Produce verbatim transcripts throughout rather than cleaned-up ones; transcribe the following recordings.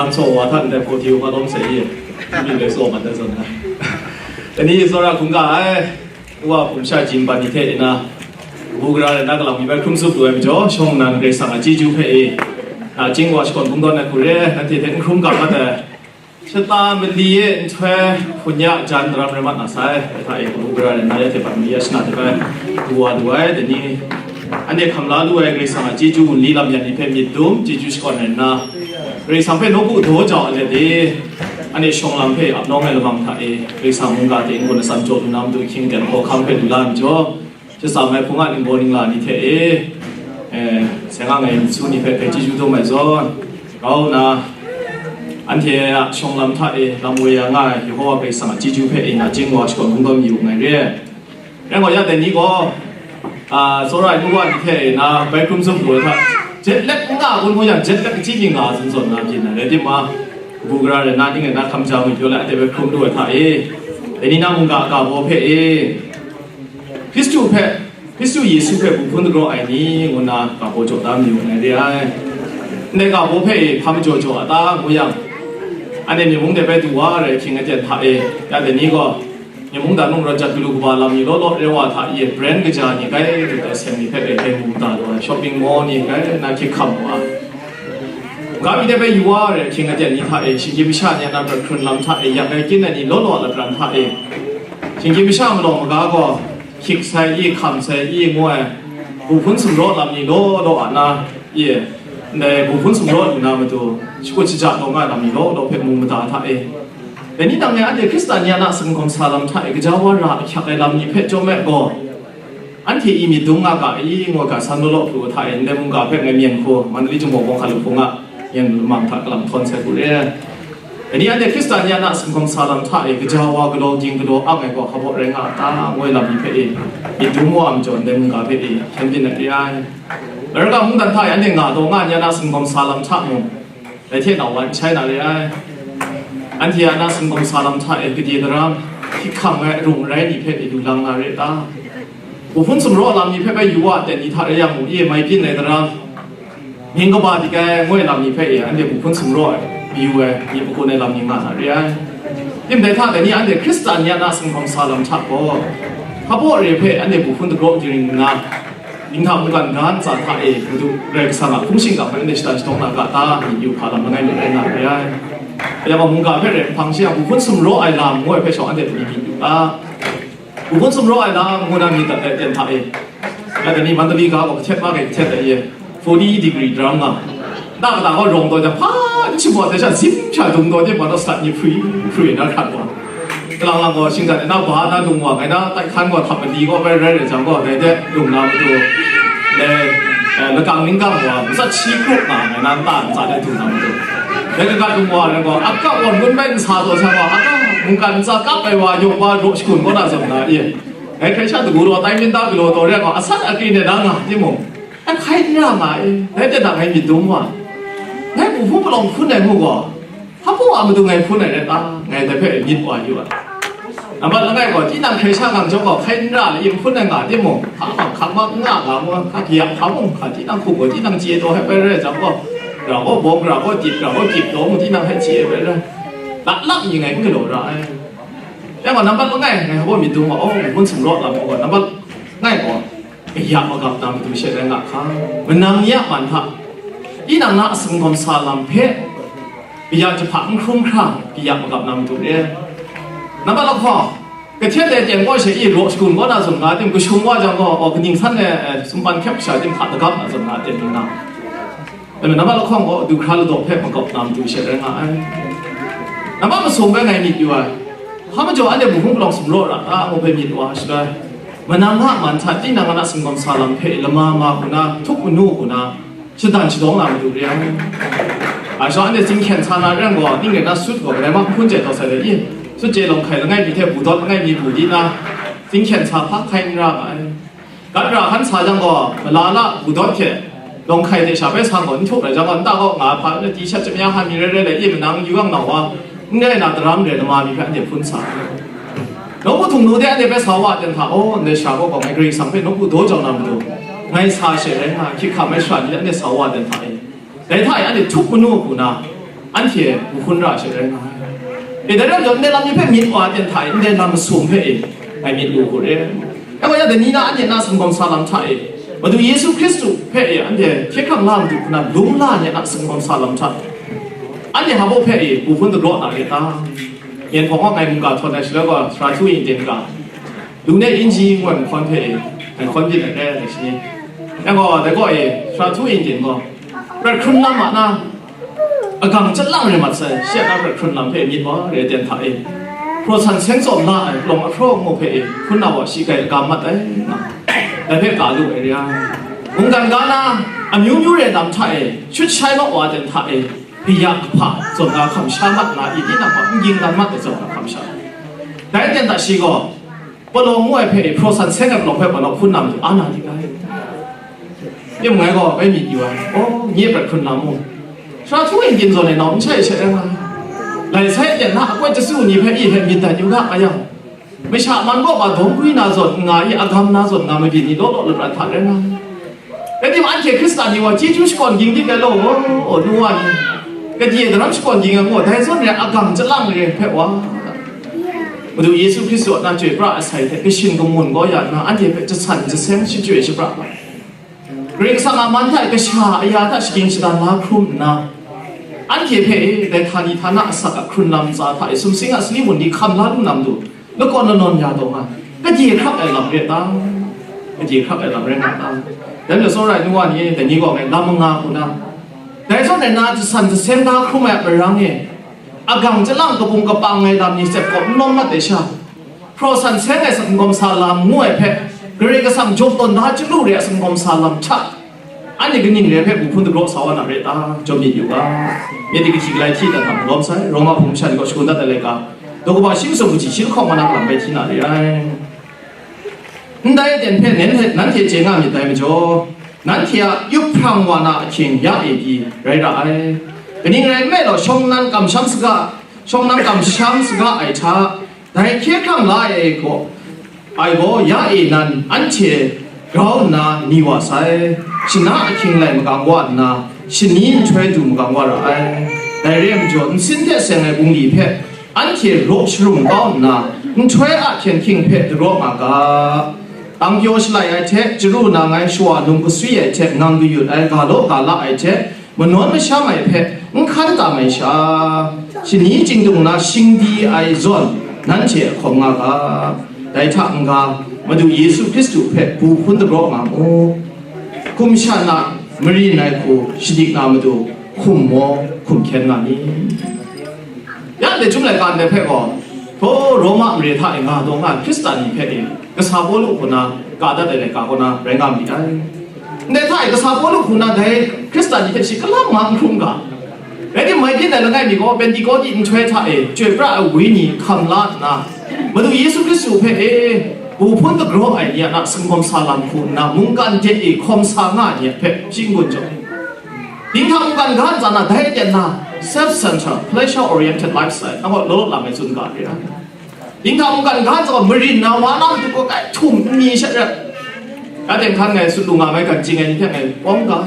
Ang saw wa hta ndai hpaw hti u nga lawm sai i, mi le saw man da zawn na. Dai ni tsawra hkungga ai, wa hpung sha jin ban ni hte na, bu gara rai na galang mi bai hkrum tsup lu ai majaw, shawng nnan Karai Kasang a chyeju hpe e, na ching wa shakawn hpung dawn ai hku re, nanhte hte n hkrum ga mat ai. Shata mali e nhtoi hpunyak jan daram rai mat na sai, hta e bu gara rai na ya hte ban mali ya shana hte bai, du wa du ai, dai ni, anhte hkam la lu ai Karai Kasang a chyeju wunli lam yan ni hpe myit dum, chyeju shakawn rai nna, Karai Kasang hpe nawku daw jau ai let e, anhte shawng lam hpe ap nawng ai lamang hta e, Karai Kasang mungga hte n-gun atsam jaw lu na matu hkying ten hkawhkam hpe lu la ai majaw, shatsam ai hpung a ningbaw ningla ni hte e, eh, seng a ngai myit su ni hpe dai chyeju dum ai zawn, grau nna, anhte a shawng lam hta e lam woi ya nga ai Yehowa Karai Kasang a chyeju hpe e na ching wa shakawn hpung dawn yu nngai re. Rai ngai ya, dai ni gaw, a, tsawra ai nu wa ni hte na bai hkrum tsup lu ai hta, jet lat n nga kun mu yang, jet lat kachyi mi nga zawn zawn na byin ai, rai timung, bu gara rai na ning rai na hkam ja mu pyaw lai, anhte bai hkrum lu ai hta e, dai ni na mungga a ga baw hpe e, Hkristu hpe, Hkristu Yesu hpe bu hpun dagraw ai ni ngu na ga baw jaw da mayu nngai re ai. Ndai ga baw hpe e hpa majaw jaw a ta ngu yang, anhte myi mung de bai du wa ai rai hkying aten hta e, ya dai ni gaw, Myi mung dan mung rawt jat galu kaba lam ni law law re wa hta e, brand kaja ni gai, lu tai seng ni hpe e, hkyen mu da lu ai, shopping mall ni gai, na hkyik hkam wa. Ga mi de bai yu wa re, hkying aten ni hta e, shinggyim masha ni a na prat hkrun lam hta e, yak ai kyin ai ni law law a lapran hta e, shinggyim masha malawng maga gaw, hkyik sai i, hkam sai i, ngu ai, bu hpun sumraw lam ni law law a na, e, ndai bu hpun sumraw lu na matu, shakut shaja taw nga ai lam ni law law hpe mu mada hta e, Dai ni dang e anhte Hkristan ni a na singawm sa lam hta e gaja wa ra ahkyak ai lam ni hpe chyawm ai gaw, anhte i myit dum nga ga i, ngu ga san law law pru hta e, ndai mungga hpe ngai myen hku, Mandali Jinghpaw Bawng Hkalup Hpung a yen lamang hta kalam htawn sai hku re. Dai ni anhte Hkristan ni a na singawm sa lam hta e gaja wa galaw ging galaw ang ai gaw, hpa baw rai nga a ta, ngu ai lam ni hpe e, myit dum wa ai majaw, ndai mungga hpe e, hkyen byin ai re ai. Larga mungdan hta e anhte nga taw nga ai ni a na singawm sa lam hta mung, Dai hte nau wa n shai na re ai. Anhte a na singawm sa lam hta e gade daram, hkyik hkam ai arung arai ni hpe e lu lang na re ta? Bu hpun sumraw lam ni hpe bai yu wa, ten ni hta rai yang mung, e mai byin ai daram, mying kaba dik ai ngoi lam ni hpe e anhte bu hpun sumraw ai, mayu ai, myit makun ai lam ni nga na re ai. Tim dai hta dai ni anhte Hkristan ni a na singawm sa lam hta gaw, hpa baw re hpe anhte bu hpun dagraw diring nna, Dinghta mungkan ga ntsa hta e, Madu Karai Kasang a hpung shingkang hpe anhte shatan shadawng na ga ta, myit yu hpa lam langai mi rai nga re ai. Rai yang gaw, mungga hpe rai nhpang shi yang, bu hpun sumraw ai lam ngu ai hpe shawng anhte myit yu ga. Bu hpun sumraw ai lam ngu na myit dat ai aten hta e, ya dai ni Mandali ga gaw kahtet ma gai kahtet ai e, forty degree daram nga, nta kata gaw rawng taw jang, hpa n shim gaw, dai sha zim sha dung taw, dai gaw salat ni hpri hpri na hkrat gaw. Kalang lang gaw, shinggan e na ba na lung wa ngai na, tai hkan gaw, hta mali gaw bai rai rai jang gaw, dai de lung na matu, dai, eh, lakang ningkang wa, matsat shi krup nga ngai na, nta ntsa de du na matu. Dai kaga lung wa rai gaw, aka wan gun bai nsa taw sa gaw, aka mungkan ntsa kap ai wa, yawng wa, raw shakun kaw na zawn na, e. Ngai hkrai sha dagu raw, tai minta galaw taw rai gaw, asan akri ne na nga, timung, ai hkai n ra nga e, dai de na ngai myit dum wa. Ngai bu hpun palawng hpun ai mu gaw, Hpa baw a matu ngai hpun ai rai ta? Ngai dai hpe myit wa yu ai. Nambat langai gaw, tinang hkrai sha gang jawng gaw, hkai n ra ai, hpun ai nga timung, hpa hpang hkang ma n nga nga mu, hka kaya hpa mung, hka tinang hkum gaw, tinang chye taw hpe bai rai jang gaw, ra gaw bawng, ra gaw dit, ra gaw gyip taw mung, tinang hpe chye ai bai rai. Lat lap mi ngai n galaw ra ai. Yang gaw, nambat langai, ngai hpa baw myit dum gaw, oh, hpun sumraw lam gaw, nambat langai gaw, Kaya magap na matu she rai nga hkang, manang ya man hta, tinang na a singawm sa lam hpe kaya jahpa n hkrum hkra, kaya magap na matu re. Nambat lahkawng, kahtet ai teng gaw she i raw shakun kaw na zawn nga tim, kashung wa jang gaw, aw, kaning san ai, eh, sumpan hkyep sha tim hka dagap na zawn nga tim, nna. Dai majaw, nambat lahkawng gaw, du hkra ladaw hpe magap na matu she rai nga ai. Nambat masum bai ngai myit yu ai. Hpa majaw anhte bu hpung palawng sumraw ra ta, ngu hpe myit wa ai shaloi, manang a man hta tinang a na singawm sa lam hpe lama ma hku na, htup manu hku na, shadan shadawng na matu re ai. Ai sha anhte chyinghkyen sa na rai gaw, ning rai na sut gaw, kadai mung hpun chye taw sai de i, sut chye lawng hkai langai mi hte bu dawt langai mi bu di na, chyinghkyen sa hpa hkai n ra ga ai. Gat ra hkan sa jang gaw, malala, bu dawt hte, lawng hkai hte sha bai sang gaw, n htuk rai jang gaw, nta kaw nga hpa, T-shirt chyamya hkan mi rai rai le, i manang yu yang nau wa, n rai na, daram re lama mi hpe anhte hpun sa ai. Nawku htung nu de anhte bai sa wa ai ten hta, aw, ndai sha gaw, gaw ngai Karai Kasang hpe nawku daw jau na matu, ngai sa she rai nga, hkyik hkam ai sara ni de anhte sa wa ai ten hta e. Dai hta e anhte htup manu hku na, Anhte bu hkun ra she rai nga ai. E, dai rai yang, ndai lam ni hpe myit wa ten hta e, ndai lam masum hpe e, ngai myit lu hku re. Ya gaw, ya dai ni na anhte na sumgawm sa lam hta e, Madu Yesu Hkristu hpe e, anhte hkye hkrang la matu hku na lung la ai ni a sumgawm sa lam hta, anhte hpa baw hpe e, bu hkun dagraw na re ta? Yen hpawng awng ngai mungga htawn ai shaloi gaw, sara htu yin ten ga, lu ne inji ngu ai mahkawn hpe e, ngai hkawn byin ai re ai shi ni. Ya gaw, dai gaw e, sara htu yin ten gaw, prat hkrun lam a na, agang chyalang rai mat sai, shi a na prat hkrun lam hpe myit wa re ten hta e, hpraw san seng tsawm la ai, palawng ahpraw ngu hpe e, hpun na wa shi kai agam mat ai, nga, dai hpe ga lu ai re ai. Mungkan ga na, amyu myu re lam hta e, shut shai naw wa ten hta e, kaya kahpa zawn na hkam sha mat nga, i tinang hpa n ging dan mat ai zawn na hkam sha. Dai ten hta shi gaw, palawng ngu ai hpe, hpraw san seng ai palawng hpe palawng hpun na matu, a na dik ai. Ning ngai gaw bai myit yu ai, aw, nye prat hkrun lam mu. Sara htu yin ten zawn e nau n shai she rai nga ai. Lai sai ten na akoi chyasu ni hpe i hpe myit dat yu ga, a yang, masha man kaw ma dawng gwi na zawn n nga i, agam na zawn nga mabyin ni law law lapran hta rai nga ai. Rai timung, anhte Hkristan ni wa chyeju shakawn ging dik ai law, aw, nu wa ni, kadai daram shakawn ging ai gaw, dai zawn re ai agang chyalang re ai hpe wa, Madu Yesu Hkristu a na chyoi pra ai sai hte kashin kamun kau ya nna, anhte hpe jasan jaseng shachyoi shapra ai. Karai Kasang a man hta e kasha aya hta shagying shadan la hkrum nna, anhte hpe e, dai htani htana asak a hkrun lam ntsa hta e sumsing a sali mun ni hkam la lu na matu, lakawn lanawn ya taw nga, kadai hkrak ai lam re ta? Kadai hkrak ai lam rai nga ta? Dai majaw, tsawra ai nu wa ni, dai ni gaw ngai lam manga hku na, dai zawn e na jasan jaseng da hkrum ai a marang e, agang chyalang kapung kapang ai lam ni tsep kawp n lawm mat ai sha, hpraw san seng ai sumgawm sa lam ngu ai hpe, Karai Kasang jaw tawn da chyalu re ai sumgawm sa lam hta, anhte kaning re ai hpe bu hkun dagraw sa wa na re ta? Jaw myit yu ga. Myit di kahti galai hti dan hta malawm sai, Roma hpung masha ni kaw shangun dat ai laika, daw kaba shi masum kaji shi lahkawng wa na lam bai hti na re ai. Ndai aten hpe nen hte, nanhte chye nga myit dai majaw, nanhte a yup hprang wa na ahkying ya e pyi rai ra ai. Kaning rai nme law, shawng nnan kamsham saga, shawng nnan kamsham saga ai hta, dai hkye hkrang la ai gaw, ai gaw ya e nan anhte grau nna ni wa sai, shana ahkying lai magang wa nna, shani nhtoi du magang wa ra ai. Dai re ai majaw, nsin hte seng ai bungli hpe anhte raw sharum kau nna, nhtoi a hkyen hking hpe daraw nga ga. Tang pyaw shalai ai hte, chyaru nang ai shawa num gaswi ai hte, ngang kayut ai ga law ga la ai hte, manawn masham ai hpe n hkan tam ai sha, shani chingdung na shingdi ai zawn, nanhte a hkawm nga ga. Dai hta n-ga, Madu Yesu Hkristu hpe bu hkun dagraw nga mu. Hkum shan a marin ai hku shadik na matu, hkum maw hkum hkyen nga ni? Ya ndai Chyum laika ndai hpe gaw, hpaw Roma mare hta e nga taw nga ai Hkristan ni hpe e, kasa Pawlu hku na ga dat ai laika kaw na rai nga ma li ai. Ndai hta e kasa Pawlu hku na dai Hkristan ni hte shi kalam nga n hkrum ga. Rai timung, mai byin ai langai mi gaw Pentekote nhtoi hta e chyoi pra ai Wenyi hkam la nna, Madu Yesu Hkristu hpe e, bu hpun dagraw ai ni a na sumgawm sa lam hku nna, mungkan de e hkawm sa nga ai ni a hpe shi n-gun jaw. Dinghta mungkan ga ntsa na dai aten na self-centered, pleasure-oriented lifestyle, nang gaw law law lam ai tsun ga re ai. Dinghta mungkan ga ntsa gaw marin na wa na matu gaw kai htum n mi sha rat. Ya teng hkan ngai tsun lu nga mai, kan ching ai ni hte ngai pawng ga.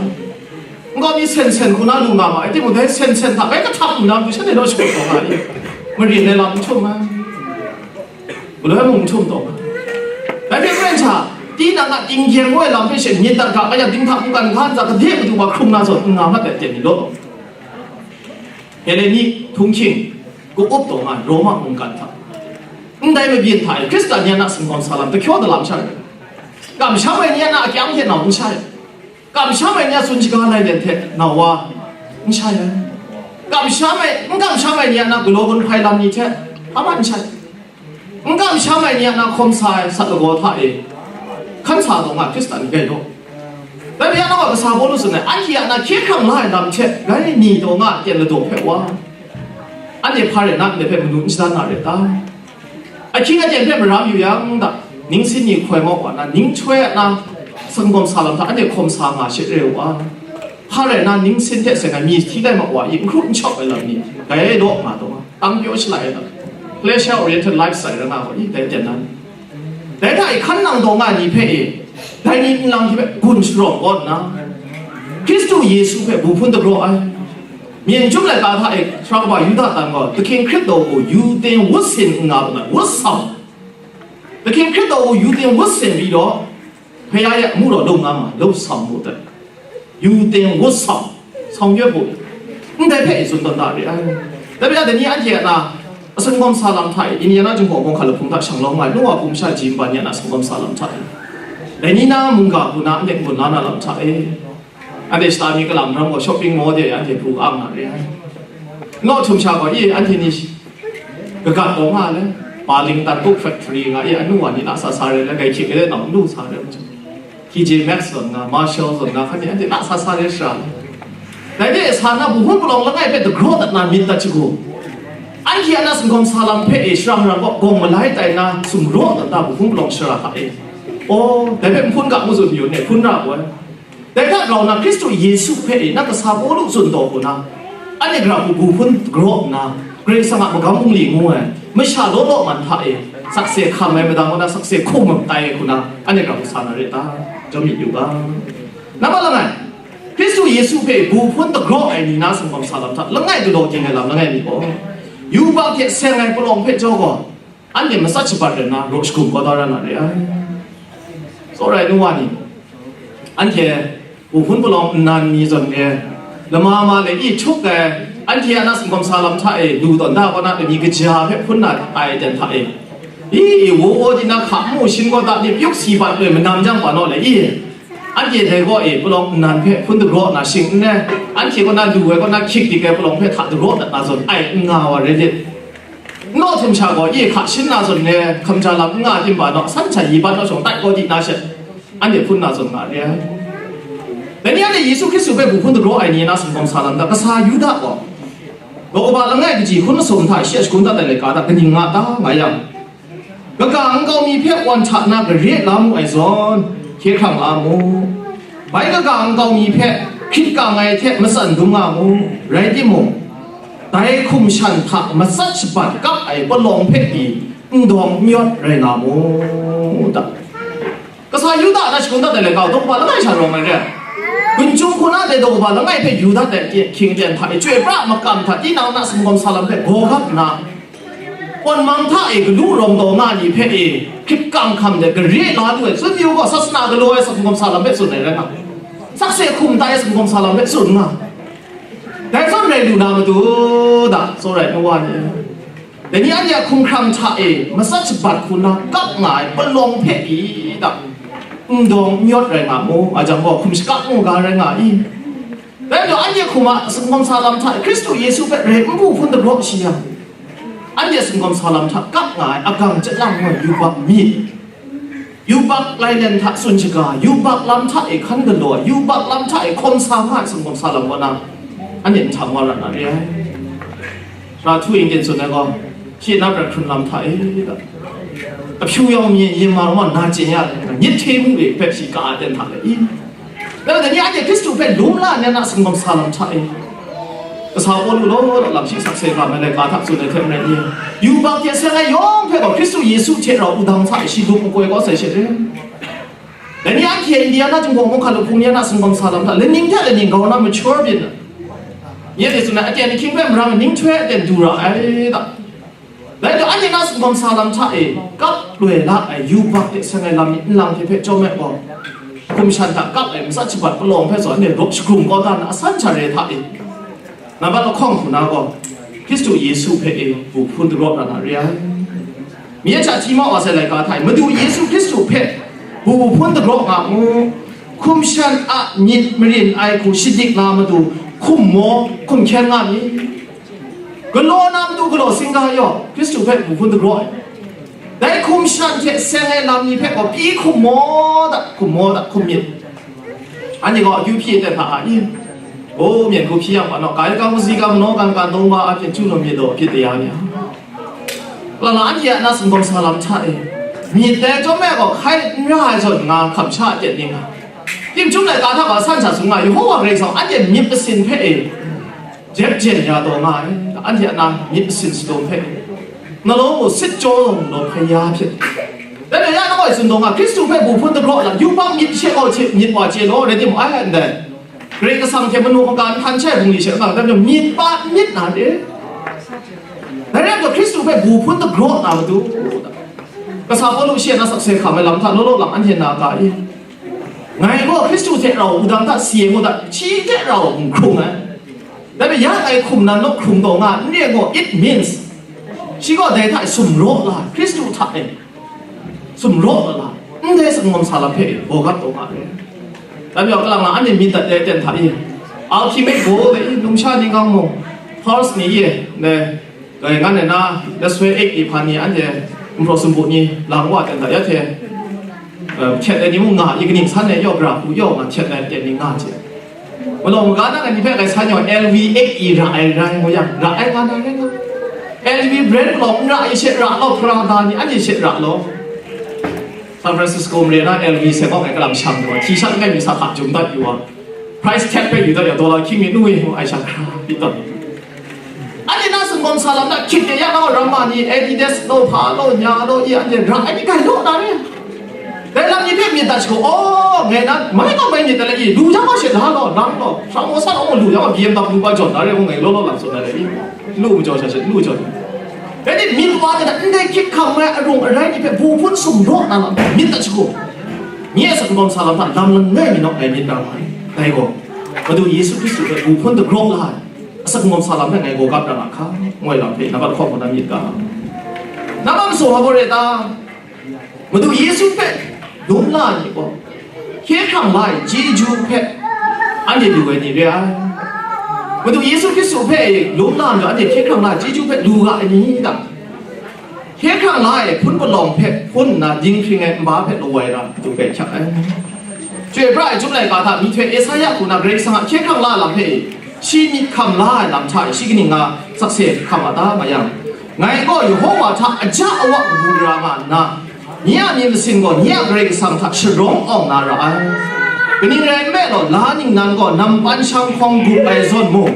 N gaw mi sen sen hku na lu nga ma ai, timung dai sen sen hta bai kahtap nna matu shanhte naw shakut taw nga ai. Marin ai lam n htum ai. Galoi mung n htum taw nga. Dai hpe maren sha, tinang a tinggyeng ngu ai lam hpe she myit dat ga, kaya dinghta mungkan ga ntsa gade matu wa hkrum na zawn n nga mat ai aten ni law. Heleni htunghking, ka-up taw nga ai Roma mungkan hta, ndai mabyin hta e Hkristan ni a na sumgawm sa lam, dahkyaw dalam sha rai, kamsham ai ni a na akyang hte nau n shai, kamsham ai ni a tsun shaga lai let hte nau wa n shai ai, kamsham ai, n kamsham ai ni a na galaw gun hpai lam ni hte amat n shai. N kamsham ai ni a na hkawm sa ai sat lagaw hta e hkan sa taw nga ai Hkristan ni gai law. Dai hpe ya nang a kasa Pawlu tsun ai, anhte a na hkye hkrang la ai lam hte rai ni taw nga ai ten ladaw hpe wa, anhte hpa rai na ndai hpe manu n shadan na rai ta? Ahkying aten hpe maram yu yang da, ning sin ni hkoi mau wa na, ning htoi a na sumgawm sa lam hta anhte hkawm sa nga she re wa. Hpa rai na ning sin hte seng ai mi hti lai ma wa i n hkrup n shawp ai lam ni gai law nga taw nga. Tang pyaw shalai ai lam, pleasure oriented lifestyle rai nga gaw, i, dai ten na ni. Dai hta e hkan nang taw nga ai ni hpe e, dai ni nlang hte hpe gun sharawng kaw nna, Hkristu Yesu hpe bu hpun dagraw ai, Myen chyum laika hta e sara kaba Yuda tan gaw, သခင်ခရစ်တော်ကို ယူသင်ဝတ်ဆင် nga ဝတ်ဆောင်၊ သခင်ခရစ်တော်ကို ယူသင်ဝတ်ဆင်ပြီးတော့ ဘုရားရဲ့ အမှုတော်လုပ်ငန်းမှာ လုပ်ဆောင်ဖို့အတွက် ယူသင်ဝတ်ဆောင်၊ ဆောင်ရွက်ဖို့ ndai hpe tsun tawn da re ai. Dai hpe, dai ni anhte a na, a singkawm sa lam hta e, Indiana Jinghpaw Kawng Hkalup Hpung hta shanglawng ai, nu wa hpung sha ji nba ni a na singkawm sa lam hta e, dai ni na mungga hku na anhte n-gun la na lam hta e, anhte shata mi kalam ram gaw shopping mall de anhte pru ang na re ai. Naw htum sha gaw, i, anhte ni kagat taw nga le, Burlington Coat Factory nga, i, anu wa ni na sa sa re le, grai hkying grai nau n lu sa re, T J Maxx zawn nga, Marshall zawn nga, hkan ni anhte na sa sa re shara le. Dai de sa na, bu hpun palawng langai hpe dagraw dat na myit dat shagu, anhte a na singkawm sa lam hpe e sharang ram gaw gawng malai tai na, sumraw dat na bu hpun palawng shara hta e, aw, dai hpe n hpun ga mu tsun yu ne, hpun ra ai. Dai hta grau na, Hkristu Yesu hpe e na kasa Pawlu tsun taw hku na, anhte gara hku bu hpun dagraw nna, Karai Kasang a magam bungli ngu ai masha law law man hta e sakse hkam ai, madang kaw na sakse hkum ai hku na, anhte gara hku sa na re ta? Jaw myit yu ga. Nambat langai, Hkristu Yesu hpe bu hpun dagraw ai ni na singkawm sa lam hta langai galaw ging ai lam langai mi gaw, yubak hte seng ai palawng hpe jaw gaw, anhte matsat shabat rai nna, raw shagum kau da ra na re ai. Tsawra ai nu wa ni, anhte bu hpun palawng nnan ni zawn re, lama ma le i htuk ai, anhte a na singkawm sa lam hta e, lu tawn da kaw na, dai ni kaja hpe hpun na ai ten hta e, i, i, wo wo di na hka nmu shin kaw da ni, pyuk si bat loi manam jang pa naw le, i, anhte dai gaw e, palawng nnan hpe hpun dagraw na shing n rai, anhte kaw na lu ai kaw na hkyik dik ai palawng hpe hta dagraw dat na zawn ai n nga wa rai lit. Naw htum sha gaw, i hka shin na zawn le, hkamja lam n nga tim ba naw, san hta yi ban naw shawng tai kaw di na she, anhte hpun na zawn nga re ai. Dai ni anhte Yesu Hkristu hpe bu hpun dagraw ai ni na singkawm sa lam hta, kasa Yuda gaw, daw kaba langai kaji hkun masum hta shi a shakun dat ai laika hta kaning nga ta nga yang, kaga nkau mi hpe wan hta na gare la mu ai zawn, hkye hkrang la mu. Bai kaga nkau mi hpe hkrit kang ai hte matsan dum nga mu, rai timung, dai hkum shan hta matsat shabat kap ai palawng hpe pyi n dawng n yawt rai nga mu, da. Kasa Yuda na shakun dat ai laika, daw kaba langai sha rawng ai re. Gun chyum hku na dai daw kaba langai hpe yu dat ai hkying ten hta e, chyoi pra makam hta tinang na singkawm sa lam hpe gaw gap nna, kawn mang hta e galu rawng taw nga ni hpe e hkrit kang hkam de gare la lu ai, tsun yu gaw, sasana galaw ai singkawm sa lam hpe tsun ai rai nga, sakse hkum tai ai singkawm sa lam hpe tsun nga. Dai zawn rai lu na matu, da, tsawra ai nu wa ni, dai ni anhte a hkumhkrang hta e matsat shabat hku na kap nga ai palawng hpe pyi da, n dawng n yawt rai nga mu, a jang gaw hkum shakap mu ga rai nga i? Dai majaw, anhte hkum a singkawm sa lam hta e Hkristu Yesu hpe rai n bu hpun dagraw shi yang, anhte singkawm sa lam hta kap nga ai agang chyalang ngu ai yubak myit, yubak lailen hta tsun shaga, yubak lam hta e hkan galaw ai, yubak lam hta e hkawm sa nga ai singkawm sa lam kaw na, anhte nhtang wa rat na re ai. Ra htu ing ten tsun ai gaw, shi na prat hkrun lam hta e, ahpyu yawng mi yin ma ma na chyen ya, myit hte mu e hpe shi ka ai ten hta e, i? Dai majaw, dai ni anhte Hkristu hpe lum la ai ni a na singkawm sa lam hta e, kasa Pawlu law law lam shi sakse ga ai laika hta tsun ai hte maren ni, yubak hte seng ai yawng hpe gaw Hkristu Yesu hte rau wudang hta e shi lup makoi kau sai she re. Dai ni anhte Indiana Jinghpaw Kawng Hkalup Hpung ni a na singkawm sa lam hta, laning hte laning grau na mature byin ai, nye de tsun ai, aten ahkying hpe marang ning htoi aten du ra ai da. Dai gaw, anhte na singkawm sa lam hta e kap loi la ai yubak hte seng ai lam ni nlang hte hpe chyawm ai gaw, hkum shan hta kap ai matsat shabat palawng hpe zawn anhte raw shagrum kau da na, asan sha re hta e, nambat lahkawng hku na gaw, Hkristu Yesu hpe e bu hpun dagraw na na re ai. Mi a hta hti mau wa sai laika hta e, Madu Yesu Hkristu hpe bu hpun dagraw nga mu, hkum shan a myit marin ai hku shadik na matu hkum maw, hkum hkyen nga mi? Galaw na matu galaw singga yaw, Hkristu hpe bu hpun dagraw ai. Dai hkum shan hte seng ai lam ni hpe gaw pyi hkum maw dat, hkum maw dat, hkum myit. Anhte gaw akyu hpyi ai hta hpa a i? O, myen hku hpyi yang, pa naw, kai ka muzi ka manaw kan ka dawng ba a pyin chu law myit law a pyit de ya ni a? Lala anhte a na singkawm sa lam hta e, myit dai chyawm e gaw hkai n ra ai zawn nga hkam sha a tyen ning a, timchyum laika hta ga san sha tsun nga, Yehova Karai Kasang anhte myit masin hpe e, jep jen ya taw nga ai, anhte a na myit masin shadawn hpe, na law mung sit jaw law mung law hkrai ya hpyen. Dai majaw ya na gaw tsun taw nga, Hkristu hpe bu hpun dagraw lam, yubak myit she gaw hte myit wa chye law, rai timung, ai, ndai. Karai Kasang hte manu maka nhtan shai bungli she nga, dai majaw myit pa myit na re. Dai rai gaw Hkristu hpe bu hpun dagraw na matu. Kasa Pawlu shi a na sakse hkam ai lam hta law law lang anhte na ga i? Ngai gaw Hkristu hte rau wudang hta si ai ngut ai, shi hte rau n hkrung ai. Dai hpe ya ngai hkum nan naw hkrung taw nga n re gaw, it means, shi gaw dai hta e sumraw la, Hkristu hta e sumraw la, ndai sangawm sa lam hpe gaw gap taw nga ai. Dai majaw kalang na anhte myit dat ai ten hta i, ultimate goal dai i, numsha ni ngang mung, pulse ni i, dai, dai ngan ai na, that's why eight i hpan ni anhte, npraw sumpu ni, lang wa ten hta ya hte, eh, htet ai ni mung nga i, kaning san ai yaw, gara hku yaw nga htet ai ten ni nga hte. Malawng maga na ni hpe ngai san yaw, L V eight i ra ai rai ngu yang, ra ai nga na rai nga. L V brand malawng n ra i she ra law, Prada ni anhte she ra law. San Francisco mare na L V se gaw ngai kalam shang wa, T-shirt ngai mi sa hka jum dat yu wa. Price tag hpe yu dat ya, dollar hkying mi nu i, ai sha hkra pyi tawn. Anhte na sangawm sa lam na hkyit de ya na, ramma ni Adidas law, hpa law, nya law, i anhte ra ai ni gai law na re. Dai lam ni hpe myit dat shagu, aw, ngai na, mai gaw mai myit dat le i, lu jang gaw she la law, lang law, shang gaw san gaw lu jang gaw B M W ba jawn na re, ngu ngai law law lang tsun na re i, lu majaw sha she, lu jaw. Rai timung, myit wa de na, ndai hkyit hkam ai arung arai ni hpe bu hpun sumraw na lam myit dat shagu, nye a sangawm sa lam hta lam langai mi nawk ai myit ra ai. Dai gaw, Madu Yesu Hkristu hpe bu hpun dagraw la ai. Asak ngawm sa lam hpe ngai gaw gap ra nga hka, ngoi lam hpe, na bat hkawm na myit ga. Na ma masaw hpa gaw re ta? Madu Yesu hpe lum la ai ni gaw, hkye hkrang la ai chyeju hpe anhte lu ai ni re ai. Madu Yesu Hkristu hpe lum la ai ni gaw, anhte hkye hkrang la ai chyeju hpe lu ga ai ni ta? Hkye hkrang la ai hpun palawng hpe hpun nna, dinghpring ai nba hpe lawai ra, Madu hpe hkyak ai. Chyoi pra ai Chyum laika hta myihtoi Esaia hku na Karai Kasang a hkye hkrang la ai lam hpe shi myit hkam la ai lam hta e shi kaning nga sakse hkam a ta nga yang, ngai gaw Yehova hta aja awa kabu gara nga nna, nye a myit masin gaw nye a Karai Kasang hta sharawng awng na ra ai. Kaning rai nme law, la ningnan gaw nampan shanghkawng gup ai zawn mung,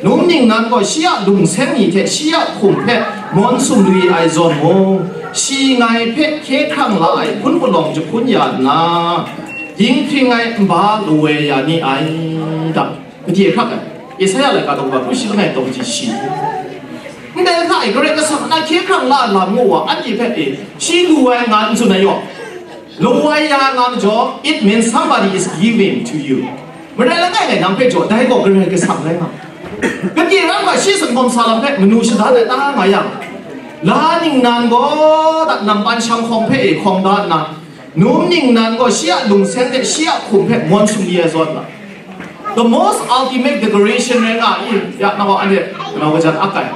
num ningnan gaw shi a lungseng ni hte shi a hkum hpe mawn sumri ai zawn mung, shi ngai hpe hkye hkrang la ai hpun palawng jahpun ya nna, dinghpring ai nba lawai ya ni ai ta? Gade hkrak ai, Esaia laika daw hkra hkru shi langai taw kaji shi. Ndai hta e, Karai Kasang na hkye hkrang la ai lam ngu wa, anhte hpe e, shi lu ai nga n tsun ai yaw. Lawai ya nga majaw, it means somebody is giving to you. Marai langai ngai nang hpe jaw, dai gaw Karai Kasang rai nga. Gade ram hkra shi sangawm sa lam hpe manu shadan ai ta nga yang, la ningnan gaw dat nampan shanghkawng hpe e hkawng da nna, num ningnan gaw shi a lungseng hte shi a hkum hpe mawn sumri ai zawn nga. The most ultimate decoration rai nga i, ya, na gaw anhte kanau kajan akai.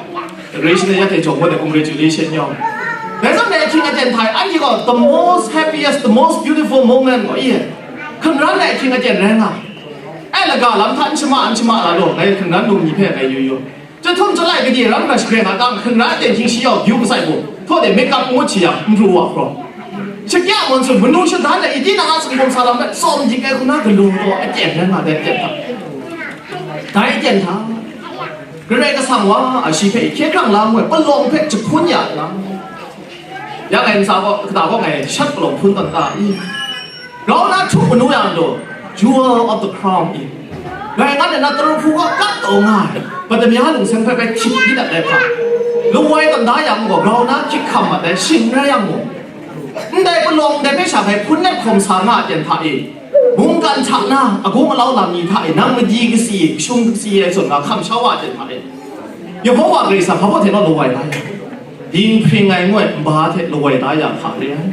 Decoration ya hte jawng gaw de congratulation yaw. Dai zawn dai ahkying aten hta e, anhte gaw the most happiest, the most beautiful moment gaw i, hkungran dai ahkying aten rai nga. Ai laga lam hta n shama, n shama la law, ngai hkungran lung ni hpe ngai yu yu. Chyahtum chyalai gade ram hkra shagrai nga ta, hkungran aten hkying shi yawng byu masai gaw, htaw de makeup ngut shi yang, n pru wa hkraw. Shakya mawn sun, manu shadan ai, i tinang a sumhkawm sa lam hpe tsawm dik ai hku na galaw taw ai aten rai nga dai aten hta. Dai aten hta, Karai Kasang wa a shi hpe hkye hkrang la ngu ai palawng hpe jahpun ya nna, ya ngai ntsa gaw, kata gaw ngai shat palawng hpun tawn ta i? Grau na htup manu yang gaw, jewel of the crown i. Ngai ngan na taru hpu kaw kap taw nga ai, Batamya lungseng hpe bai hkyit di dat ai hpa, lawai tawn da yang gaw, grau na hkyit hkam mat ai, shing rai yang gaw, ndai palawng ndai hpe sha bai hpun let hkawm sa nga ai ten hta e, mungkan hta na agung alau lam ni hta e, nang madi kasi, kashung kasi ai zawn nga hkam shau wa ai ten hta e, Yehova Karai Kasang hpa baw hte naw lawai da ya? Dinghpring ai ngu ai nba hte lawai da ya hka re ai.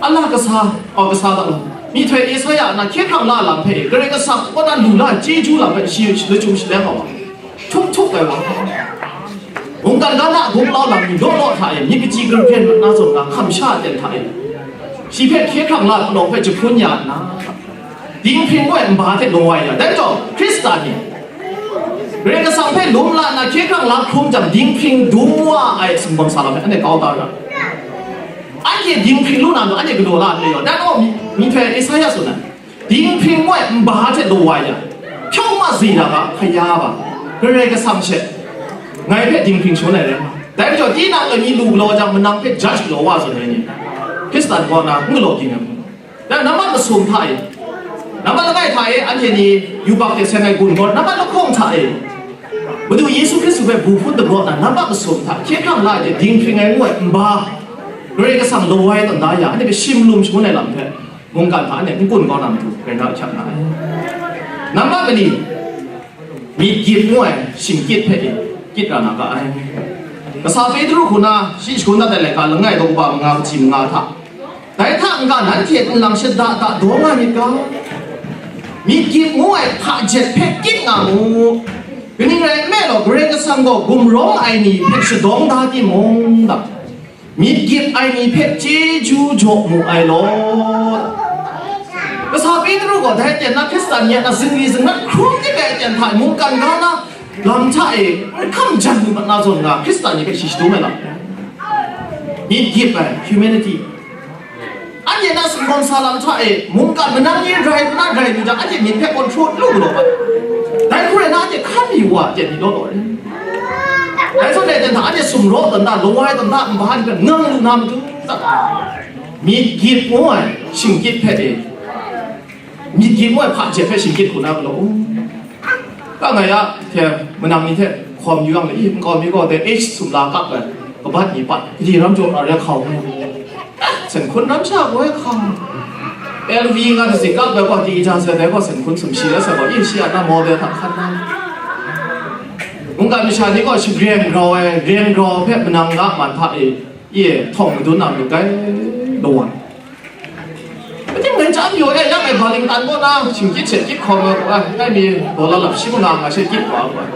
Allah kasa, au kasa da, myihtoi Esaia na hkye hkrang la lam hpe, Karai Kasang kaw na lu la ai chyeju lam hpe shi lachyum shalem ai wa, htuk htuk ai wa, mungkan ga na gunglau lam ni law law hta e, myit kaji garbyen mat na zawn na hkam sha aten hta e, shi hpe hkye hkrang la ai palawng hpe jahpun ya nna, dinghpring ngu ai nba hte lawai ya. Dai majaw, Hkristan ni Karai Kasang hpe lum la nna hkye hkrang la hkrum jang, dinghpring dum wa ai sumhkawm sa lam hpe anhte kau da ra. Anhte dinghpring lu na mung, anhte galaw la ai majaw, dan gaw mi, myihtoi Esaia tsun ai, dinghpring ngu ai nba hte lawai ya, hpyaw ma zira ga hkaya ba, Karai Kasang she ngai hpe dinghpring shangun ai rai nga. Dai majaw, tinang kani lu galaw jang, manang hpe judge galaw wa zawn ai ni, Hkristan kaw na n galaw ging ai hku, dan nambat masum hta e, Nambat langai hta e, anhte ni yubak hte seng ai gun gaw nambat lahkawng hta e, Madu Yesu Hkristu hpe bu hpun dagraw na nambat masum hta hkye hkrang la ai hte dinghpring ai ngu ai nba, Karai Kasang lawai tawn da ya, anhte hpe shim lum shangun ai lam hpe mungkan hta anhte n kun kau na matu, rai na hkyak na ai. Nambat mali, myit gyit ngu ai shingkyit hpe e, kyit ra na ga ai. Kasa Petru hku na shi shagun dat ai laika langai daw kaba manga kaji manga hta, dai hta n-ga nanhte nlang shada da daw nga myit ga, myit gyit ngu ai hpajet hpe kyit nga mu. Kaning rai nme law, Karai Kasang gaw gumrawng ai ni hpe shadawng da timung, myit gyit ai ni hpe chyeju jaw mu ai law. Kasa Petru gaw dai aten na Hkristan ni a zingri zingrat hkrum dik ai aten hta e mungkan ga na lam hta e n hkam jan lu mat na zawn nga, Hkristan ni hpe shi shadum ai lam, myit gyit ai humanity. Anhte na sumgawn sa lam hta e mungkan manang ni rai na rai lu jang, anhte myit hpe control lu galaw ai. Dai hku rai na, anhte hkan mi wa aten ni law law rai. Dai zawn e aten hta anhte sumraw tawn da, lawai tawn da, nba ni hpe ngang lu na matu, myit gyit ngu ai shingkyit hpe e, myit gyit ngu ai hpajet hpe shingkyit hku na galaw u. Ka ngai a hte, manang ni hte hkawm yu yang le, i, nkau mi gaw dai H sumla kap ai kabat ni pat, kaji ram jaw na re hkau, sen hkun ram sha gaw ai hkau. L V nga dasi kap ai gaw, di ja sai dai gaw sen hkun sumshi la sai gaw, i, shi a na model hta hkan na. Mungkan masha ni gaw shagreng grau ai, reng grau hpe manang ga man hta e, i, htawng madun na myit dai lawan. Kaning rai chyam yaw e, yang e, Wellington kaw na shingkyit she kyit hkawm ai, ai mi dollar lap shi manga nga she kyit wa ai.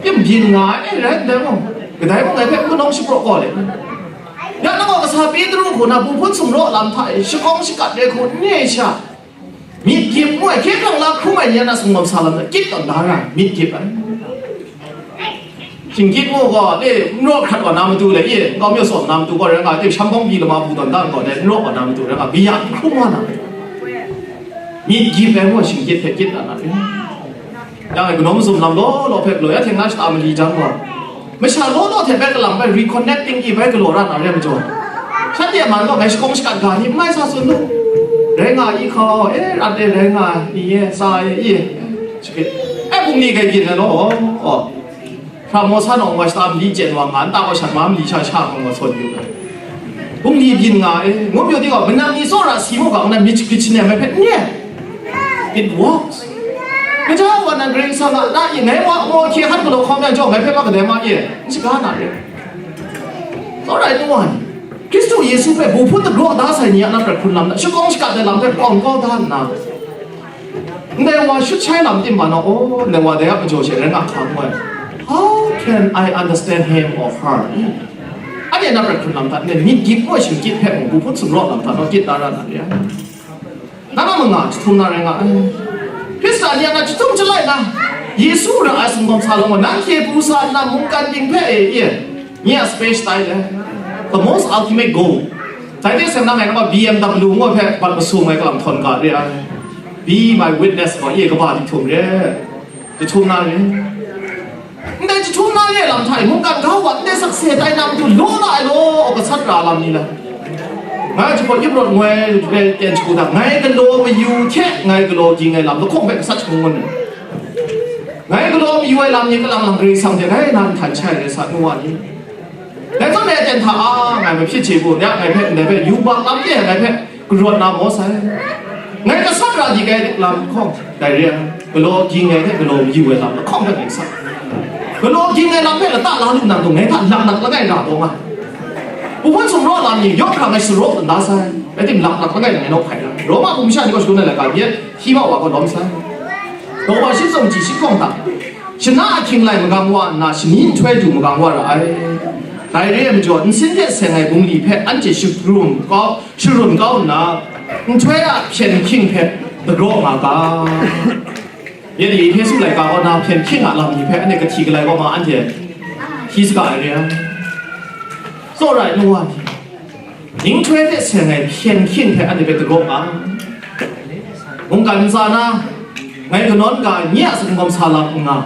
Yin byin nga ai, e, rai ndai mung, kadai mung ngai hpe hpunawng shapraw kau le. Ya nang gaw kasa Petru hku na bu hpun sumraw lam hta e, shakawng shakat re hku n re sha, myit gyip ngu ai, hkye hkrang la hkrum ai ni a na sumgawm sa lam hta kyit tawn da ra, myit gyip ai. Shingkyit ngu gaw, e, n raw hkrat wa na matu le, e, nkau mi sawm na matu gaw rai nga, e, sham bawng pyi lama bu tawn da gaw, e, n raw wa na matu rai nga, kaya n hkrum wa na. Myit gyip ai ngu shingkyit hpe kyit na na ri. Yang e, kanaw mazum lam law law hpe galaw, ya hte na shata mali jang gaw, masha law law hte bai kalang bai reconnecting i bai galaw ra na re ai majaw, shanhte a man gaw ngai shakawng shakat ga ni n mai sa tsun lu. Rai nga i hkau, e, rat e, rai nga i e, sa e, i e. Shingkyit. E, bungli grai byin ai law, aw. Hpra maw san awng wa shata mali chyen wa nga, nta wa shat ma mali sha sha hkawng wa sawn yu ai. Bungli byin nga ai, ngu pyaw di gaw, manang ni tsawra si mu ga, nang myit hkrit shanam ai hpe n re. It works. Kaja wa nang Karai Kasang a na i ngai wa maw hkye hkan galaw hkawm yang jaw, ngai hpe ma kadai ma e, n shaga na re. Tsawra ai nu wa ni, Hkristu Yesu hpe bu hpun dagraw da sai ni a na prat hkrun lam na, shakawng shakat ai lam hpe kawng kau da nna, ndai wa shut shai lam tim ma na, oh, ndai wa dai a majaw she rai nga hkang ai. How can I understand him or her? Anhte na prat hkrun lam hta, ndai myit gyip ngu ai shingkyit hpe mung, bu hpun sumraw lam hta, naw kyit da ra na re ai. Na na manga jahtum na rai nga ai. Hkristan ni a na jahtum jalai na, Yesu ra ai sumgawm sa lawng, nanhte pru sa nna mungkan ting hpe e, e, nye a space tai le, the most ultimate goal. Dai hte seng na ngai na B M W ngu ai hpe bat masum ai kalang htawn ga re ai. Be my witness gaw, e, kaba dihtum re. Jahtum na re. Ndai jahtum na re lam hta e, mungkan ga wa, ndai sakse tai na matu law na ai law, gasat ra lam ni la. Ngai jahpawt ip rawt ngoi re ten shagu da, ngai galaw mayu hte ngai galaw ging ai lam lahkawng hpe gasat shangun ai. Ngai galaw mayu ai lam ni kalang lang Karai Kasang hte rai na nhtan shai rai sa nu wa ni. Dai zawn e aten hta a, ngai hpe hpyi chye bu, ya ngai hpe ndai hpe yubak lam e ngai hpe karawt na maw sai. Ngai gasat ra di kai lam hkawng, dai re ai, galaw ging ai hte galaw mayu ai lam lahkawng hpe ngai sa. Galaw ging ai lam hpe lata la lu nang gaw, ngai hta lak lak langai ra taw nga. Hpun sumraw lam ni yawt hkra ngai saraw tawn da sai, rai tim, lak lak langai ngai naw hpai ra. Roma bum sha ni gaw shadum ai laika ni, hti ma wa gaw lawm sai. Daw wa shi tsawm ji shi hkawng hta, shana ahkying lai magang wa nna, shani nhtoi du magang wa ra ai. Dai re ai majaw, nsin hte seng ai bungli hpe anhte sharum kau, sharun kau nna, nhtoi a hpyen hkying hpe dagraw nga ga. Yet i Efesu laika kaw na hpyen hkying a lam ni hpe anhte kahti kalai kaw ma anhte hti saga ai re ai. Tsawra ai nu wa ni, Ninghtoi hte seng ai hpyen hkying hpe anhte hpe dagraw nga. Mungkan ntsa na, ngai kanawn ga nye a sumgawm sa lam n nga,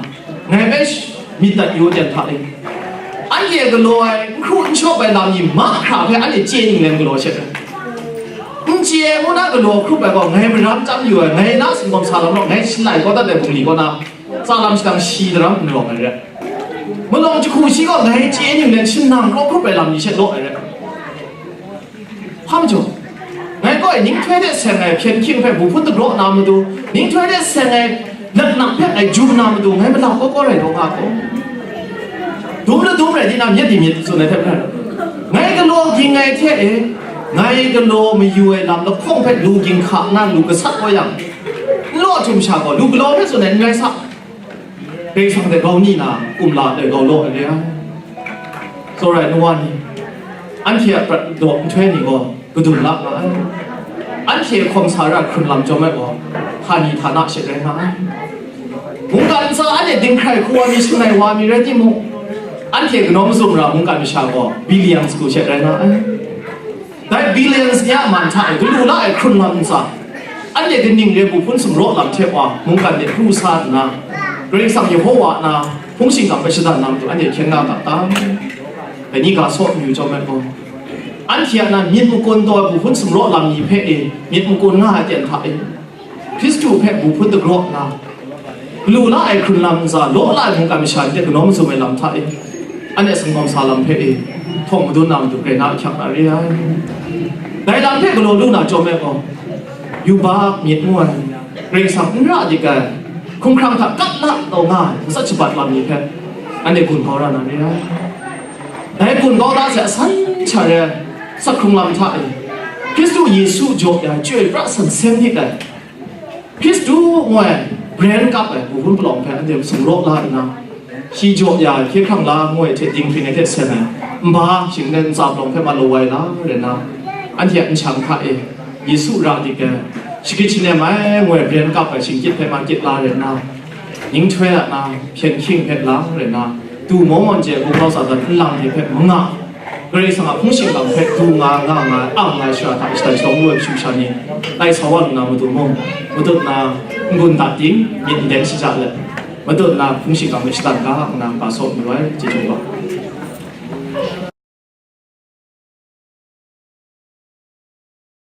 ngai hpe myit dat yu ten hta e. Anhte galaw ai, n hkru n shawp ai lam ni mahkra hpe anhte chye ning lem galaw shet ai. N Chye ngu na galaw hkrup ai gaw, ngai maram chyam yu ai, ngai na singkawm sa lam naw, ngai shalai kau dat ai bungli kaw na, tsa lam shadang shi daram n rawng ai re. Malawng jahku shi gaw, ngai chye ning len shin nang kraw hkrup ai lam ni she law ai re. Hpa majaw, ngai gaw ninghtoi de seng ai hpyen hkying hpe bu hpun dagraw na matu, ninghtoi de seng ai laknak hpe ngai jum na matu, ngai malau kau kau rai taw nga gaw, dum ladum rai di na, myit di myit tsun ai hte hkrai, ngai galaw ging ai hte e, ngai galaw mayu ai lam lahkawng hpe lu ging hka nna lu gasat kau yang, n law htum sha gaw, lu galaw hpe tsun ai n rai sa. Karai Kasang hte grau ni na, kumla de grau law ai re ai. Tsawra ai nuwa ni, anhte a prat daw nhtoi ni gaw kadun la nga ai. Anhte hkawm sa ra hkrun lam chyawm ai gaw, htani htana she rai nga ai. Mungkan ntsa anhte dinghkrai hku wa mi, shangai wa mi rai timung, anhte kanaw mazum ra mungkan masha gaw billions hku she rai nga ai. Dai billions ni a man hta e galu la ai hkrun lam ntsa, anhte kaning re bu hpun sumraw lam hte wa mungkan de hkru sa nna, Karai Kasang Yehowa na hpung shingkang hpe shada na matu anhte hkyen nga ga ta? Dai ni ga saw n yu chyawm ai gaw, anhte a nan myit makun taw ai bu hpun sumraw lam ni hpe e myit makun nga ai ten hta e, Hkristu hpe bu hpun dagraw nna, galu la ai hkrun lam ntsa, law la ai mungkan masha ni hte kanaw mazum ai lam hta e, anhte singkawm sa lam hpe e, htawng madun na matu grai na ahkyak na re ai. Dai lam hpe galaw lu na chyawm ai gaw, yubak myit ngu ai, Karai Kasang n ra dik ai, hkumhkrang hta kap la taw nga ai, matsat shabat lam ni hpe anhte gun kau ra na re ai. Dai gun kau da se asan sha re ai, sak hkrung lam hta e, Hkristu Yesu jaw ya ai chyoi pra san seng dik ai, Hkristu ngu ai brand kap ai bu hpun palawng hpe anhte sumraw la nna, shi jaw ya ai hkye hkrang la ngu ai hte dinghpring ai hte sen ai nba shinglet ntsa palawng hpe malaw ai la rai nna, anhte a nshang hta e Yesu ra dik ai, shagrit shanem ai ngu ai brand kap ai shingkyit hpe ma kyit la rai nna, ninghtoi a na hpyen hkying hpe lang rai nna, du maw mawn chye hkungkau sa dan nlang hte hpe manga, Karai Kasang a hpung shingkang hpe du nga, nga nga, ang nga ai shara hta e shadai shadawn lu ai kashu kasha ni, tai sa wa lu na matu mung, matut na n-gun dat ting, myit nden shaja let, matut na hpung shingkang hpe shadan ga nna, ga saw mayu ai, chyeju ga.